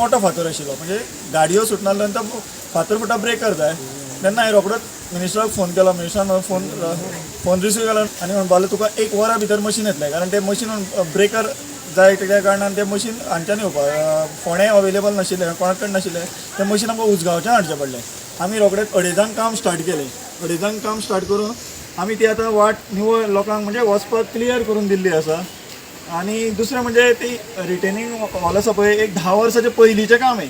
मोठो फातर आशिल्लो, म्हणजे गाडयो सुटनासल्यो आनी तो फातर फुटा ब्रेकर जाय. तेन्ना हांवें रोखडोच मिनिस्टराक फोन केलो. मिनिस्टरान फोन फोन रिसीव केलो आनी म्हणपाक लागलो, तुका एक वरा भितर मशीन येतलें, कारण तें मशीन ब्रेकर जाय. त्या कारणान तें मशीन हांगच्यान येवपा फोंडें अवेलेबल नाशिल्लें, कोणा कडेन नाशिल्लें. तें मशीन आमकां उजगांवच्यान हाडचें पडलें. आमी रोखडेच अडेजांक काम स्टार्ट केलें. अडेजांक काम स्टार्ट करून आमी ती आतां वाट निवळ लोकांक म्हणजे वचपाक क्लियर करून दिल्ली आसा. आनी दुसरें म्हणजे ती रिटेनिंग वॉल आसा पळय, एक 10 वर्साचे पयलींचें काम आहे.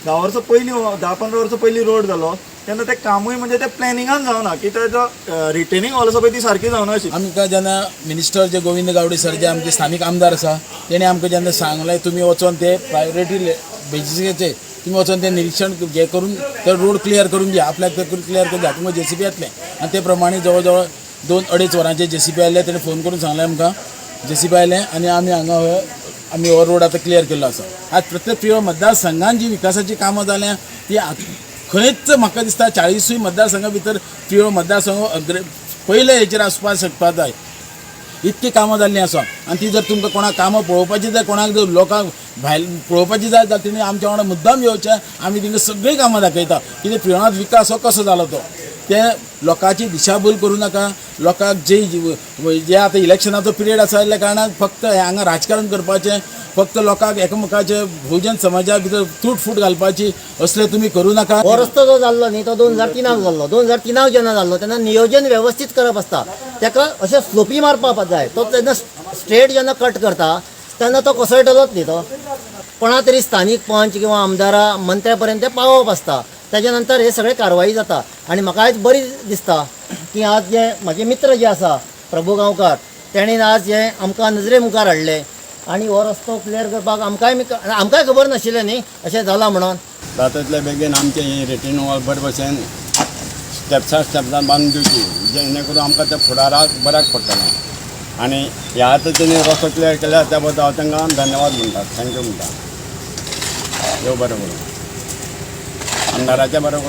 10 वर्सां पयलीं, 10-15 वर्सां पयलीं रोड जालो तेन्ना तें कामूय म्हणजे तें प्लॅनिंगान जावना की तेजो रिटेनिंग वॉल आसा पळय, ती सारकी जावना अशी. आमकां जेन्ना मिनिस्टर जे गोविंद गावडे सर, जे आमचे स्थानीक आमदार आसा, तेणी आमकां जेन्ना सांगलें, तुमी वचोन ते प्रायोरिटी बेजिसाचेर तुमी वचोन ते निरिक्षण हे करून ते रोड क्लियर करून दिया, आपल्याक ते क्लियर करून दिया, तुमकां जेसीबी येतलें. आनी ते प्रमाणे जवळ जवळ 2-2.5 वरांचे जेसीबी आयले. तेणी फोन करून सांगलें आमकां, जेसीबी आयलें आनी आमी हांगा हो आमी हो रोड आतां क्लियर केल्लो आसा. आज प्रत्येक प्रियोळ मतदारसंघान जी विकासाची कामां जाल्या ती खंयच म्हाका दिसता 40सूय मतदारसंघा भितर प्रियोळ मतदारसंघ अग्रे पयले हेचेर आसपाक शकपाक जाय. इतकी कामां जाल्लीं आसा. आनी ती जर तुमकां कोणाक कामां पळोवपाची जाय, कोणाक जर लोकांक भायल पळोवपाची जाय जाल्यार तेणी आमच्या वांगडा मुद्दाम येवचें. आमी तांकां सगळीं कामां दाखयता कितें प्रियोळांत विकास हो कसो जालो तो. ते लोकांची दिशाभूल करूं नाका. लोकांक जे जे आतां इलेक्शनाचो पिरियड आसा जाल्ल्या कारणान फक्त हे हांगा राजकारण करपाचें, फक्त लोकांक एकामेकाचे भोवजन समाजा भितर तूट फूट घालपाची, असलें तुमी करूं नाका. हो रस्तो जो जाल्लो न्ही, तो 2003क जाल्लो. 2003क जेन्ना जाल्लो तेन्ना नियोजन वेवस्थीत करप आसता. ताका अशें स्लोपी मारपाक जाय. तो तेन्ना स्ट्रेट जेन्ना कट करता तेन्ना तो कोसळटलोच न्ही. तो कोणा तरी स्थानीक पंच किंवा आमदारा, मंत्र्या पर्यंत ते पावोवप आसता. तेच्या नंतर हे सगळे कारवाई जाता. आनी म्हाका आयज बरी दिसता की आज जे म्हाजे मित्र जे आसा प्रभू गांवकार, तेणेन आज हे आमकां नजरे मुखार हाडलें आनी हो रस्तो क्लियर करपाक आमकांय आमकांय खबर नाशिल्लें न्ही अशें जालां म्हणून. जाता तितले बेगीन आमचें ही रिटर्न वॉल बरे भशेन स्टेप्सां स्टेप्सां बांदून दिवची, जेणे करून आमकां तें फुडाराक बऱ्याक पडटलें. आनी ह्या आतां तेणी रस्तो क्लियर केल्या त्या बद्दल हांव तांकां धन्यवाद म्हणटा, thank you म्हणटा. देव बरें करूं आमदाराचें, बरें करूं.